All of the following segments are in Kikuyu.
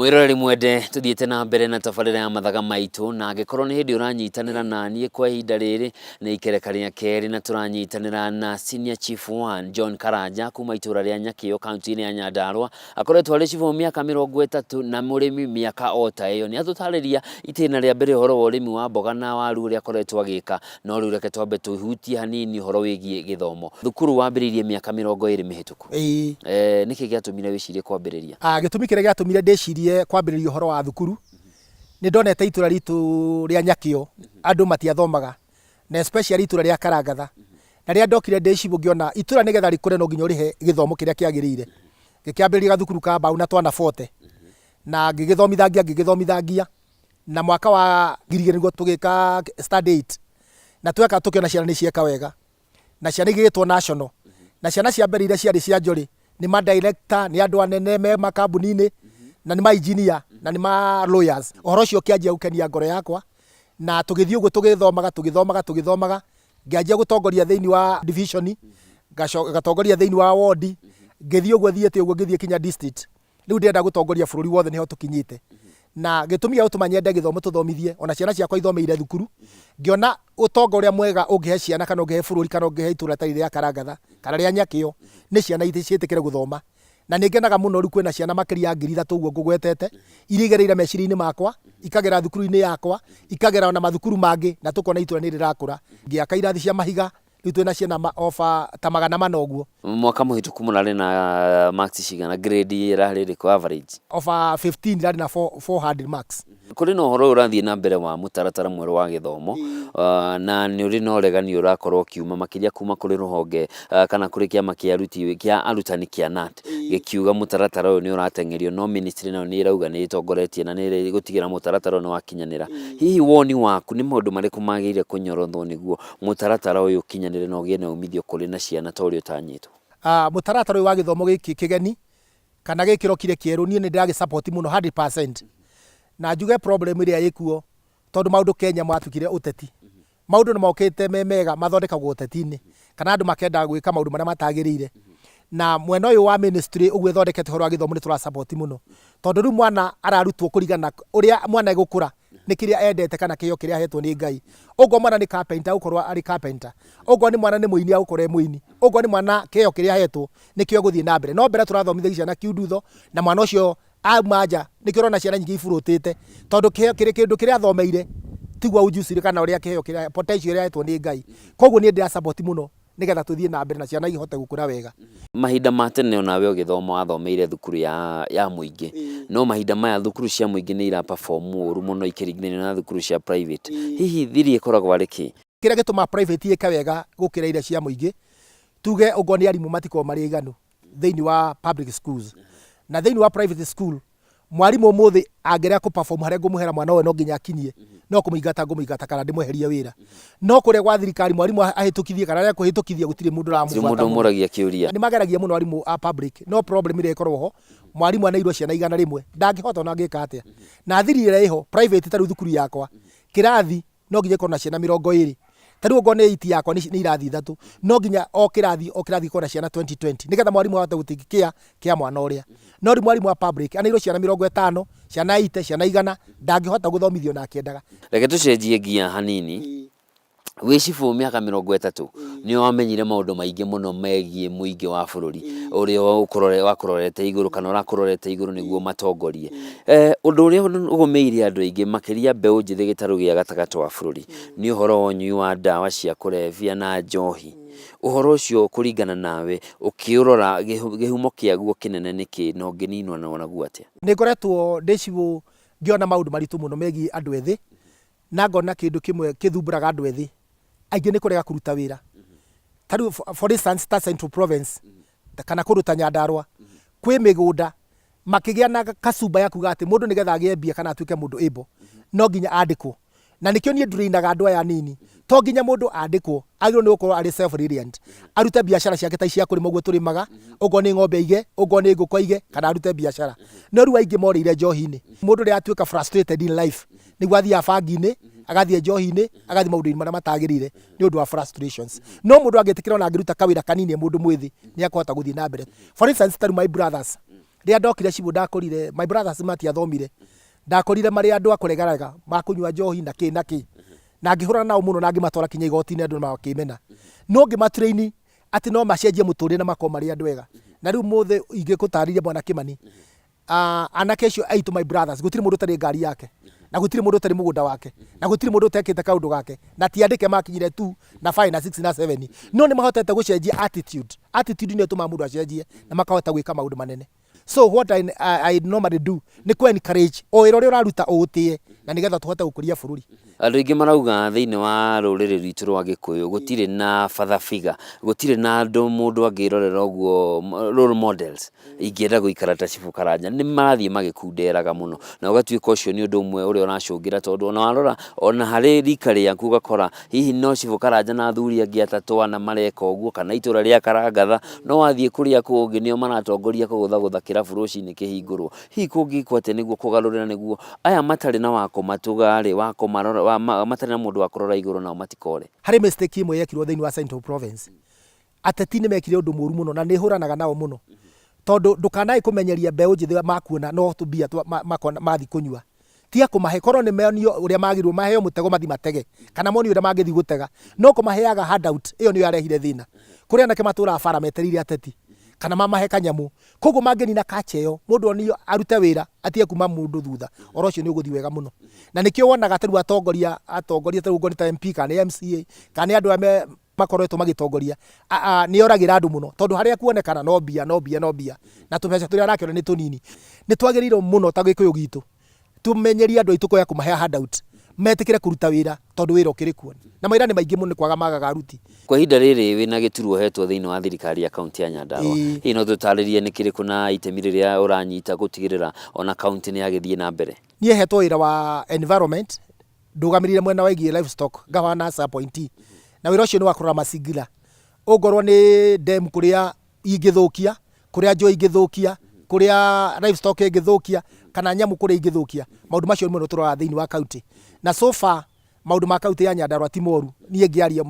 Mwĩroreri mwende, tũthiĩte na mbere na tabarĩra ya mathaga maitũ, na angĩkorwo nĩ hĩndĩ ũranyitanĩra naniĩ kwa ihinda rĩrĩ, nĩ ikereka rĩa kerĩ na tũranyitanĩra na Senior Chief One John Karanja kuma itũra rĩa Nyakĩo kaunti-inĩ ya Nyandarua. Akoretwo arĩ cibũ mĩaka 30 na mũrĩmi mĩaka o ta ĩyo. Nĩ atũtarĩria itĩna rĩa mbere ũhoro wa ũrĩmi wa mboga na waru ũrĩa akoretwo agĩka, no rĩu reke twambe tũhutie hanini ũhoro wĩgiĩ gĩthomo. Thukuru wambĩrĩirie mĩaka 20 mĩhĩtũku. Ĩĩ. Nĩkĩ gĩatũmire wĩcirie kwambĩrĩria? Gĩtũmi kĩrĩa gĩatũmire ndĩcirie kwambĩrĩria ũhoro wa thukuru, nĩ ndonete itũra ritũ rĩa Nyakĩo andũ matiathomaga, na especially itũra rĩa Karangatha. Na rĩrĩa ndokire ndĩ cibũ ngĩona itũra nĩgetha rĩkũre no nginya ũrĩhe gĩthomo kĩrĩa kĩagĩrĩire. Ngĩkĩambĩrĩria gathukuru ka mbaũ na twana 40, na ngĩgĩthomithangia ngĩgĩthomithangia, na mwaka wa 2000 nĩguo tũgĩka standard 8, na tweka tũkĩona ciana nĩ cieka wega. Na ciana igĩgĩtwo national. Na ciana cia mbere iria ciarĩ cia njorĩ nĩ ma director, nĩ andũ anene me makambuni-inĩ, na nĩ ma engineer, na nĩ ma lawyers. Ũhoro ũcio ũkĩanjia gũkenia ngoro yakwa, na tũgĩthiĩ ũguo tũgĩthomaga tũgĩthomaga tũgĩthomaga, ngĩanjia gũtongoria thĩinĩ wa division, ngatongoria thĩinĩ wa ward, ngĩthiĩ ũguo thiĩte ũguo ngĩthiĩ kinya district. Rĩu ndĩrenda gũtongoria bũrũri wothe nĩho tũkinyĩte. Na gĩtũmi gĩa gũtũma nyende gĩthomo tũthomithie, ona ciana ciakwa ithomeire thukuru, ngĩona ũtonga ũrĩa mwega ũngĩhe ciana kana ũngĩhe bũrũri kana ũngĩhe itũra ta rĩrĩ rĩa Karangatha kana rĩa Nyakĩo, nĩ ciana ciĩtĩkĩre gũthoma. Na nĩ ngenaga mũno rĩu kwĩna ciana makĩria ya 3000 ũguo ngũgwetete, iria igereire meciria-inĩ makwa, ikagera thukuru-inĩ yakwa, ikagera ona mathukuru mangĩ, na tũkona itũra nĩ rĩrakũra. Ngĩaka irathi cia mahiga, Rĩu twĩna ciana over ta 400 ũguo. Mwaka mũhĩtũku mũrarĩ na marks cigana, grade ĩrarĩ ĩrĩkũ average? Over 15 ĩrarĩ na 400 marks. Kũrĩ na ũhoro ũyũ ũrathiĩ na mbere wa mũtaratara mwerũ wa gĩthomo, na nĩ ũrĩ na ũregani ũrakorwo ũkiuma makĩria kuma kũrĩ rũhonge kana kũrĩ kĩama kĩa aruti kĩa arutani kĩa KNUT, gĩkiuga mũtaratara ũyũ nĩ ũrateng'erio, no ministry nayo nĩ ĩrauga nĩ ĩtongoretie na nĩ ĩgũtigĩrĩra mũtaratara ũyũ nĩ wakinyanĩra. Hihi woni waku nĩ maũndũ marĩkũ magĩrĩire kũnyorothwo nĩguo mũtaratara ũyũ ũkinyanĩre na ũgĩe na umithio kũrĩ na ciana ta ũrĩa ũtanyĩtwo? Mũtaratara ũyũ wa gĩthomo gĩkĩ kĩgeni kana gĩkĩ kĩrokire kĩerũ niĩ nĩ ndĩragĩ support mũno 100%. Na njuge problem ĩrĩa ĩkuo tondũ maũndũ Kenya matuĩkire ũteti. Maũndũ nĩ mokĩte me mega mathondekagwo ũteti-inĩ kana andũ makenda gwĩka maũndũ marĩa matagĩrĩire. Na mwena ũyũ wa ministry ũguo ĩthondekete ũhoro wa gĩthomo nĩ tũra support mũno. Tondũ rĩu mwana ararutwo kũringana na ũrĩa mwana egũkũra nĩ kĩrĩa endete kana kĩheo kĩrĩa ahetwo nĩ Ngai. Okorwo mwana nĩ carpenter agũkorwo arĩ carpenter. Okorwo nĩ mwana nĩ mũini agũkorwo e mũini. Okorwo nĩ mwana kĩheo kĩrĩa ahetwo nĩkĩo egũthiĩ na mbere. No mbere tũrathomithagia ciana kiundutho na mwana ũcio auma nja nĩkĩo ũrona ciana nyingĩ iburũtĩte tondũ kĩheo kĩrĩ kĩndũ kĩrĩa athomeire tiguo ujuzi kana ũrĩa kĩheo kĩrĩa potential ĩrĩa ahetwo nĩ Ngai. Koguo niĩ ndĩra support mũno nĩgetha tũthiĩ na mbere na ciana ihote gũkũra wega. Mahinda ma tene onawe ũgĩthoma wathomeire thukuru ya mũingĩ, no mahinda maya thukuru cia mũingĩ nĩ ira perform ũru mũno ikĩringithanio na thukuru cia private. Hihi thiri ĩkoragwo arĩ kĩ? Kĩrĩa gĩtũmaga private ĩke wega gũkĩra iria cia mũingĩ, tuge okorwo nĩ arimũ matikoragwo marĩ aiganu thĩinĩ wa public schools. Na thĩinĩ wa private school, mwarimũ ũmũthĩ angĩrega kũ perform harĩa ngũmũhera mwana ũyũ no nginya akinyie, no kũmũingata ngũmũingata kana ndĩmweherie wĩra. No kũrĩa gwa thirikari mwarimũ ahĩtũkithie kana arege kũhĩtũkithia gũtirĩ mũndũ Gũtirĩ ũramũbuata mũndũ mũno. ũmũragia kĩũria. Nĩ mageragia mũno arimũ a public, no problem ĩrĩa ĩkoragwo ho, mwarimũ aneirwo ciana 100, ndangĩhota ona angĩka atĩa. Na thiri ĩrĩa ĩho private ta rĩu thukuru yakwa, kĩrathi no nginya ĩkorwo na ciana 20. Ta rĩu okorwo nĩ eight yakwa nĩ irathi ithatũ, no nginya o kĩrathi o kĩrathi gĩkorwo na ciana 20 20 nĩgetha mwarimũ ahote gũ take care kĩa mwana ũrĩa. No rĩu mwarimũ wa public aneirwo ciana 50, ciana 80, ciana 100, ndangĩhota gũthomithia ona akĩendaga. Reke tũcenjie nginya hanini. Wĩ cibũ mĩaka 30 nĩ wamenyire maũndũ maingĩ mũno megiĩ mũingĩ wa bũrũri ũrĩa wakũrorete igũrũ kana ũrakũrorete igũrũ nĩguo matongorie. Ũndũ ũrĩa ũgũmĩire andũ aingĩ makĩria mbeũ njĩthĩ gĩtarũ gĩa gatagatĩ wa bũrũri nĩ ũhoro wa ũnyui wa ndawa cia kũrebia na njohi. Ũhoro ũcio kũringana nawe ũkĩũrora kĩhumo kĩaguo kĩnene nĩ kĩ na ũngĩninwo naguo atĩa? Nĩ ngoretwo ndĩ cibũ ngĩona maũndũ maritũ mũno megiĩ andũ ethĩ na ngona kĩndũ kĩmwe kĩthumbũraga andũ ethĩ aingĩ nĩ kũrega kũruta wĩra. Ta rĩu for instance ta Central Province kana kũndũ ta Nyandarua kwĩ mĩgũnda makĩgĩa na kacumba ya kuga atĩ mũndũ nĩgetha agĩe mbia kana atuĩke mũndũ able no nginya andĩkwo. Na nĩkĩo niĩ ndurĩinaga andũ aya anini. To nginya mũndũ andĩkwo, agĩrĩirwo nĩ gũkorwo arĩ self reliant. Arute biacara ciake ta ici cia kũrĩma ũguo tũrĩmaga, okorwo nĩ ng'ombe aige, okorwo nĩ ngũkũ aige, kana arute biacara. No rĩu aingĩ morĩire njohi-inĩ. Mũndũ rĩrĩa atuĩka frustrated in life, nĩguo athiaga bangi-inĩ, agathiĩ njohi-inĩ, agathiĩ maũndũ-inĩ marĩa matagĩrĩire nĩ ũndũ wa frustrations. No mũndũ angĩtĩkĩra ona angĩruta kawĩra kanini e mũndũ mwĩthĩ, nĩ akũhota gũthiĩ na mbere. For instance, ta rĩu my brothers, rĩrĩa ndokire cibũ ndakũrire, my brothers matiathomire, Ndakorire marĩ andũ a kũregarega, ma kũnyua njohi na kĩ na kĩ. Na ngĩhũrana nao mũno na ngĩmatwara kinya igoti-inĩ andũ makĩmena. No ngĩma train atĩ no macenjie mũtũrĩre na makorwo marĩ andũ ega. Na rĩu ũmũthĩ ingĩgũtarĩria Bwana Kĩmani, anake acio aitũ my brothers, gũtirĩ mũndũ ũtarĩ ngari yake, na gũtirĩ mũndũ ũtarĩ mũgũnda wake, na gũtirĩ mũndũ ũtekĩte kaũndũ gake. Na ti andĩke makinyire 2 na 5 na 6 na 7, no nĩ mahotete gũcenjia attitude. Attitude nĩyo ĩtũmaga mũndũ acenjie na makahota gwĩka maũndũ manene. So what I normally do nĩ kũ encourage o wĩra ũrĩa ũraruta ũũtĩe na nĩgetha tũhote gũkũria bũrũri. Andũ aingĩ marauga thĩinĩ wa rũrĩrĩ rwitũ rwa Gĩkũyũ gũtirĩ na father figure, gũtirĩ na andũ mũndũ angĩrorera ũguo role models, ingĩenda gũikara ta Cibũ Karanja, nĩ marathiĩ magĩkunderaga mũno, na ũgatuĩka ũcio nĩ ũndũ ũmwe ũrĩa ũracũngĩra tondũ ona warora ona harĩ rika rĩaku ũgakora hihi no Cibũ Karanja na athuri angĩ atatũ ana mareka ũguo, kana itũra rĩa Karangatha, no wathiĩ kũrĩa kũngĩ nĩo maratongoria kũgũthagũtha kĩrabu rũcinĩ kĩhingũrwo. Hihi kũngĩkwo atĩa nĩguo kũgarũrĩra nĩguo aya matarĩ na wa kũmatuga-rĩ, wa kũmarora, matarĩ na mũndũ wa kũrora igũrũ nao matikore? Harĩ mistake ĩmwe yekirwo thĩinĩ wa Central Province, ateti nĩ mekire ũndũ mũru mũno na nĩ hũranaga nao mũno, tondũ ndũkanae kũmenyeria mbeũ njĩthĩ makuona no tũmbia makona mathiĩ kũnyua. Tiga kũmahe, korwo nĩ monio ũrĩa magĩrĩirwo maheo mũtego mathiĩ matege, kana monio ũrĩa mangĩthiĩ gũtega. No kũmaheaga handout, ĩyo nĩyo yarehire thĩna. Kũrĩ anake matũraga bara metereire ateti, kana mamahe kanyamũ. Koguo mangĩnina culture ĩyo, mũndũ onio arute wĩra, atige kuma mũndũ thutha, ũhoro ũcio nĩ ũgũthiĩ wega mũno. Na nĩkĩo wonaga ta rĩu atongoria, atongoria ta rĩu okorwo nĩ ta MP kana nĩ MCA, kana nĩ andũ arĩa me makoretwo magĩtongoria, nĩ oragĩra andũ mũno, tondũ harĩa kuonekana no mbia, no mbia, no mbia, na tũbeca tũrĩa arakĩona nĩ tũnini. Nĩ twagĩrĩirwo mũno ta Gĩkũyũ gitũ, tũmenyerie andũ aitũ kwaga kũmahe handout, metĩkĩre kũruta wĩra tondũ wĩra ũkĩrĩ kuo. Na mawĩra nĩ maingĩ mũno nĩ kwaga magaga aruti. Kwa ihinda rĩrĩ wĩna gĩturwa ũhetwo thĩinĩ wa thirikari ya kaunti ya Nyandarua, hihi no tũtarĩrie nĩ kĩrĩkũ na itemi rĩrĩa ũranyita gũtigĩrĩra ona kaunti nĩ yagĩthiĩ na mbere? Niĩ hetwo wĩra wa environment, ndũgamĩrĩire mwena wĩgiĩ livestock ngahana as appointee na wĩra ũcio nĩ wa kũrora mazingira ongorwo nĩ dam kũrĩa ingĩthũkia kũrĩa njũĩ ingĩthũkia kũrĩa livestock ĩngĩthũkia kana nyamũ kũrĩa ingĩthũkia maũndũ macio nĩmo tũroraga thĩinĩ wa county na so far maũndũ ma county ya Nyandarua ti moru niĩ ngĩaria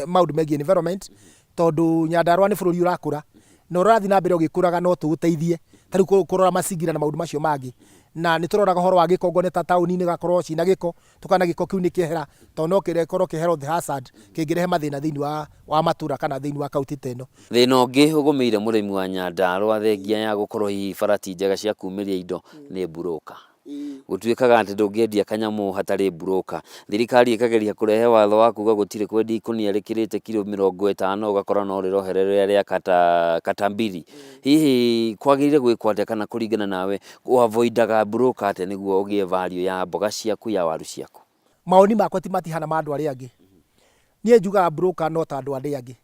maũndũ megiĩ environment tondũ Nyandarua nĩ bũrũri ũrakũra na ũrĩa ũrathiĩ na mbere ũgĩkũraga no tũũteithie ta rĩu kũrora mazingira na maũndũ macio mangĩ na nĩ tũroraga ũhoro wa gĩko okorwo nĩ ta taũni-inĩ ĩgakorwo ciĩna gĩko tũkona gĩko kĩu nĩ kĩehera tondũ no gĩkorwo kĩ health hazard kĩngĩrehe mathĩna thĩinĩ wa matũra kana thĩinĩ wa kaũntĩ ta ĩno. Thĩna ũngĩ ũgũmĩire mũrĩmi wa Nyandarua thengia ya gũkorwo hihi bara ti njega cia kumĩria indo nĩ mburũka. Gũtuĩkaga atĩ ndũngĩendia kanyamũ hatarĩ mburũka. Thirikari ĩkageria kũrehe watho wa kuga gũtirĩ kwendia ikũnia rĩkĩrĩte kiro 50 ũgakora no rĩrohere rĩrĩa rĩa kata, kata mbiri. Hihi kwagĩrĩire gwĩkwo atĩa kana kũringana nawe ũ avoidaga mburũka atĩa nĩguo ũgĩe value ya mboga ciaku ya waru ciaku? Mawoni makwa ti matihana ma andũ arĩa angĩ. Niĩ njugaga broker no ta andũ arĩa angĩ.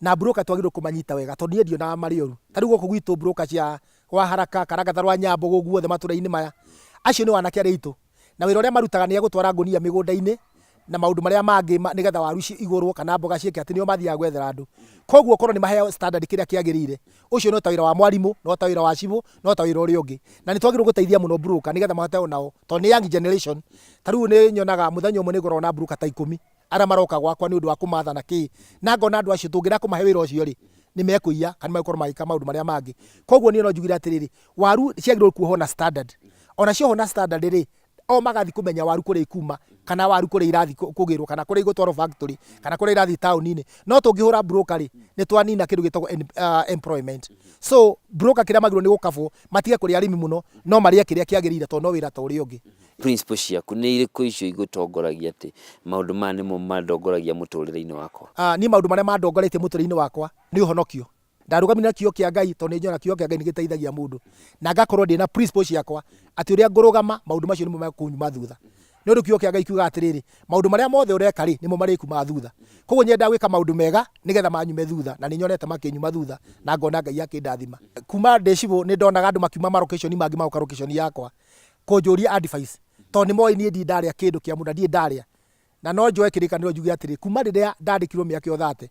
Na broker twagĩrĩirwo kũmanyita wega tondũ niĩ ndionaga marĩ oru. Ta rĩu gũkũ gwitũ broker cia gwa Haraka, Karangatha rwa Nyambo gũkũ guothe matũra-inĩ maya, acio nĩo anake arĩa aitũ. Na wĩra ũrĩa marutaga nĩ gũtwara ngũnia mĩgũnda-inĩ na maũndũ marĩa mangĩ nĩgetha waru igũrwo kana mboga ciĩke atĩ, nĩo mathiaga gwethera andũ. Koguo korwo nĩ maheo standard kĩrĩa kĩagĩrĩire, ũcio no ta wĩra wa mwarimũ, no ta wĩra wa cibũ, no ta wĩra ũrĩa ũngĩ. Na nĩ twagĩrĩirwo gũteithia mũno broker nĩgetha mahote onao, tondũ nĩ young generation. Ta rĩu nĩ nyonaga mũthenya ũmwe nĩ ngoragwo na broker ta ikũmi. arĩa maroka gwakwa nĩ ũndũ wa kũmatha na kĩ, na ngona andũ acio tũngĩrega kũmahe wĩra ũcio rĩ, nĩ mekũiya kana megũkorwo magĩka maũndũ marĩa mangĩ. Koguo niĩ no njugire atĩrĩrĩ, waru ciagĩrĩirwo kuohwo na standard. Ona ciohwo na standard rĩ, o magathiĩ kũmenya waru kũrĩa ikuma, kana waru kũrĩa irathiĩ kũgĩrwo, kana kũrĩa igũtwarwo factory, kana kũrĩa irathiĩ taũni-inĩ. No tũngĩhũra broker rĩ, nĩ twanina kĩndũ gĩtagwo employment. So broker kĩrĩa magĩrĩirwo nĩ gũkabwo, matige kũrĩa arĩmi mũno, no marĩe kĩrĩa kĩagĩrĩire tondũ no wĩra ta ũrĩa ũngĩ. Principles ciaku nĩ irĩkũ icio igũtongoragia atĩ maũndũ maya nĩmo mandongoragia mũtũrĩre-inĩ wakwa? Niĩ maũndũ marĩa mandongoretie mũtũrĩre-inĩ wakwa nĩ ũhonokio. Ndarũgamire na kiugo kĩa Ngai tondũ nĩ nyonaga kiugo kĩa Ngai nĩ gĩteithagia mũndũ. Na ngakorwo ndĩna principles ciakwa atĩ ũrĩa ngũrũgama maũndũ macio nĩmo mekũnyuma thutha. Nĩ ũndũ kiugo kĩa Ngai kiugaga atĩrĩrĩ, maũndũ marĩa mothe ũreka rĩ, nĩmo marĩkumaga thutha. Koguo nyendaga gwĩka maũndũ mega nĩgetha manyume thutha na nĩ nyonete makĩnyuma thutha na ngona Ngai akĩndathima. Kuma ndĩ cibũ nĩ ndonaga andũ makiuma ma location mangĩ magoka location yakwa. Kũnjũria advice tondũ nĩ moĩ niĩ ndirĩ ndarĩa kĩndũ kĩa mũndũ na ndirĩ ndarĩa. Na no njoe kĩrĩkanĩro njuge atĩrĩ, kuma rĩrĩa ndandĩkirwo mĩaka ĩyo thate,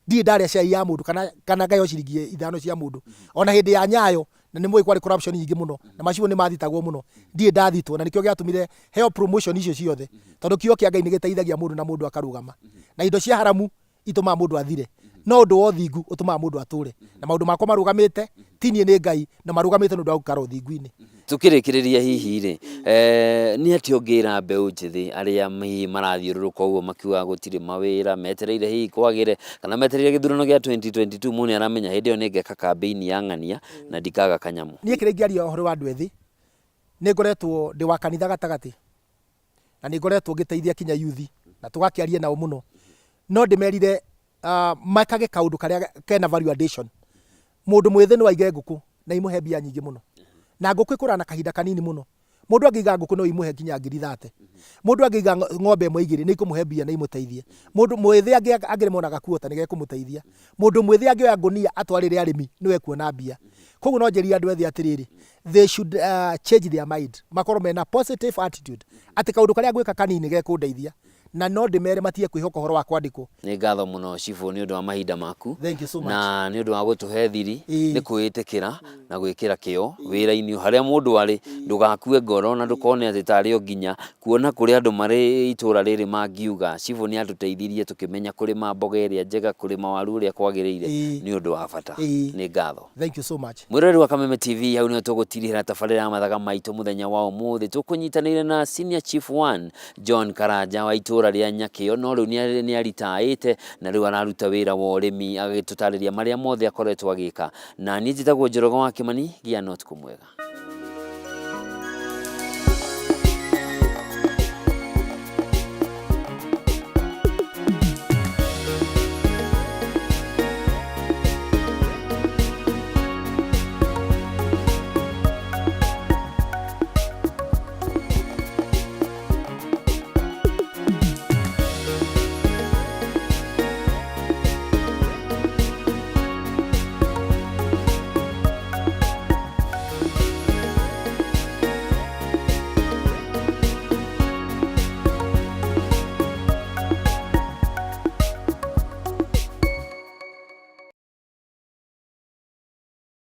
ndirĩ ndarĩa cai ya mũndũ kana kana ngaheo ciringi ithano cia mũndũ. Ona hĩndĩ ya Nyayo, na nĩ mũĩ kwarĩ corruption nyingĩ mũno, na macibũ nĩ mathitagwo mũno, ndirĩ ndathitwo, na nĩkĩo gĩatũmire heo promotion icio ciothe, tondũ kiugo kĩa Ngai nĩ gĩteithagia mũndũ na mũndũ akarũgama. Na indo cia haramu itũmaga mũndũ athire, no ũndũ wa ũthingu ũtũmaga mũndũ atũre. Na maũndũ makwa marũgamĩte, ti niĩ nĩ Ngai, na marũgamĩte nĩ ũndũ wa gũikara ũthingu-inĩ. Tũkĩrĩkĩrĩria hihi rĩ, eh, nĩ atĩa ũngĩra mbeũ njĩthĩ arĩa hihi marathiũrũrũka ũguo makiugaga gũtirĩ mawĩra, metereire hihi kwagĩre, kana metereire gĩthurano gĩa 2022 mũndũ nĩ aramenya hĩndĩ ĩyo nĩ ngeka kambĩini ya ng'ania na ndikaga kanyamũ. Niĩ kĩrĩa ingĩaria ũhoro wa andũ ethĩ, nĩ ngoretwo ndĩ wa kanitha gatagatĩ, na nĩ ngoretwo ngĩteithia kinya yuthi, na tũgakĩaria nao mũno. No ndĩmerire uh, mekage kaũndũ karĩa kena value addition. Mũndũ mwĩthĩ no aige ngũkũ na imũhe mbia nyingĩ mũno, na ngũkũ ĩkũraga na kahinda kanini mũno. Mũndũ angĩiga ngũkũ no imũhe nginya ngiri thate. Mũndũ angĩiga ng'ombe ĩmwe igĩrĩ nĩ ikũmũhe mbia na imũteithie. Mũndũ mwĩthĩ angĩrĩma ona gakuota nĩ gekũmũteithia. Mũndũ mwĩthĩ angĩoya ngũnia atwarĩre arĩmi nĩwe ekuona mbia. Koguo no njĩrire andũ ethĩ atĩrĩrĩ, they should change their mind, makorwo mena positive attitude atĩ kaũndũ karĩa ngwĩka kanini gekũndeithia. Na no ndĩmere matige kwĩhoka ũhoro wa kwandĩkwo. Nĩ ngatho mũno cibũ nĩ ũndũ wa mahinda maku. Thank you so much. Na nĩ ũndũ wa gũtũhe thiri nĩ kwĩĩtĩkĩra na gwĩkĩra kĩo wĩra-inĩ harĩa mũndũ arĩ, ndũgakue ngoro na ndũkone atĩ tarĩ o nginya kuona kũrĩ andũ marĩ itũra rĩrĩ mangiuga cibũ nĩ atũteithirie tũkĩmenya kũrĩma mboga ĩrĩa njega, kũrĩma waru ũrĩa kwagĩrĩire nĩ ũndũ wa bata. Nĩ ngatho. Thank you so much. Mwĩroreri wa Kameme TV, hau nĩho tũgũtirihĩra tabarĩra ya mathaga maitũ mũthenya wa ũmũthĩ. Tũkũnyitanĩire na Senior Chief One John Karanja wa itũra rĩa Nyakĩo, no rĩu nĩ aritaĩte na rĩu araruta wĩra wa ũrĩmi, agĩtũtarĩria marĩa mothe akoretwo agĩka. Na niĩ njĩtagwo Njoroge wa Kĩmani, gĩa na ũtukũ mwega.